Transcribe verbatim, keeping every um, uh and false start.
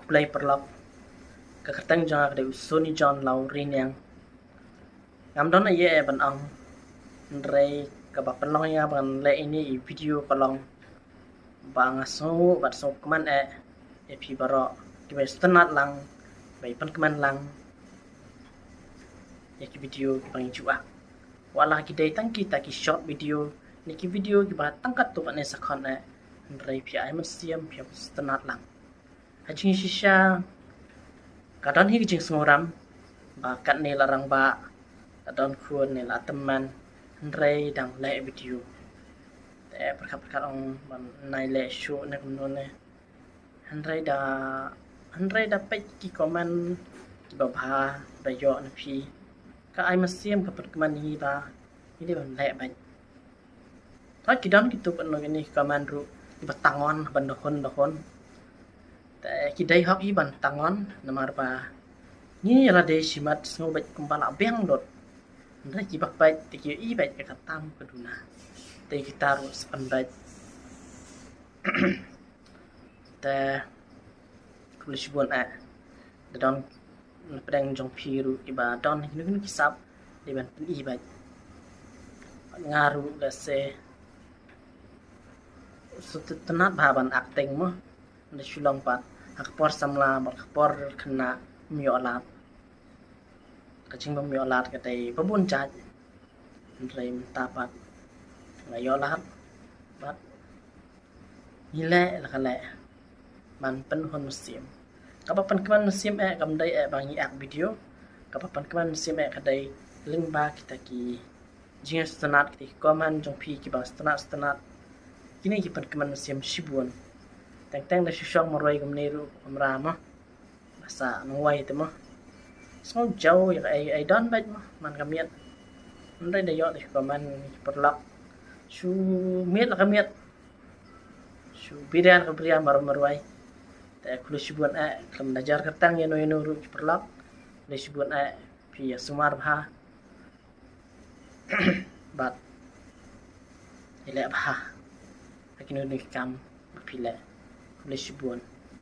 Khublei paralok. Ka kyrteng jong nga ka dei u Sony John Lawriniang. Ngam don ei ei ban ong, hynrei kaba pynlong ïa nga ban leh ine i video ka long ba nga sngew bad sngewkmen eh ïa phi baroh kiba sngewtynnat lang, ba pynkmen lang ïa ki video kiba ngi ju ak. Wat la ki dei tang kita ki short video ne ki video kiba tang katto katne second eh, hynrei phi ai mynsiem, phi sngewtynnat lang. Ha jingshisha ka don hi ka jingsngewrem ba katne la rangbah, la don khun ne la tymmen, hynrei dang leh video. Te pyrkhat pyrkhat ong ban nai leh shuh ne kumno ne. Hynrei da, hynrei da peit ki comment kiba bha ba ïoh na phi, ka ai mynsiem, ka pynkmen ïa ngi ba ngi dei ban leh beit. Te ki don kito kano kine ki comment ruh kiba tang on ban da hun da hun. Te ki dei hok hi ban tang on namar ba ngi ïa lade shimet sngew beit kumba la biang lut. Hynrei kiba peit te ki ïohi beit ka tam ka duna. Te kita ruh sngewbha beit. Te khublei shibun eh. Da don na pdeng jong phi ruh kiba don kino kino ki sap dei ban pyni beit. Nga ruh lehse sngewtynnat bha ban acting mo. Nda shu long pat ha ka por samla bad ka por khynnah ym ïoh lad. Ka jingbym ïoh lad ka dei ba bun jait. Hynrei mynta pat nga ïoh lad bad ngi leh la ka leh ban pynhun mynsiem. Kaba pynkmen mynsiem eh kam dei eh ba ngi ak video. Kaba pynkmen mynsiem eh ka dei lyngba kita ki jingsngewtynnat, kita ki comment jong phi kiba sngewtynnat sngewtynnat. Kine ki pynkmen mynsiem shibun. Teng teng da shu shong marwei kumne ruh kamra mo. Ba sa nongwei te mo. Sngew jaw ïa ka ei ei don beit mo man ka miet. Hynrei da ïoh da ki comment ki paralok. Shu miet la ka miet. Shu biria la ka biria mar marwei. Te khublei shibun eh, khlem da jar kyrteng ïano ïano ruh ki paralok. Khublei shibun eh phi ïa sumar bha. Bad ïa leh bha ha kino kino ki kam ba phi leh. Khublei shibun.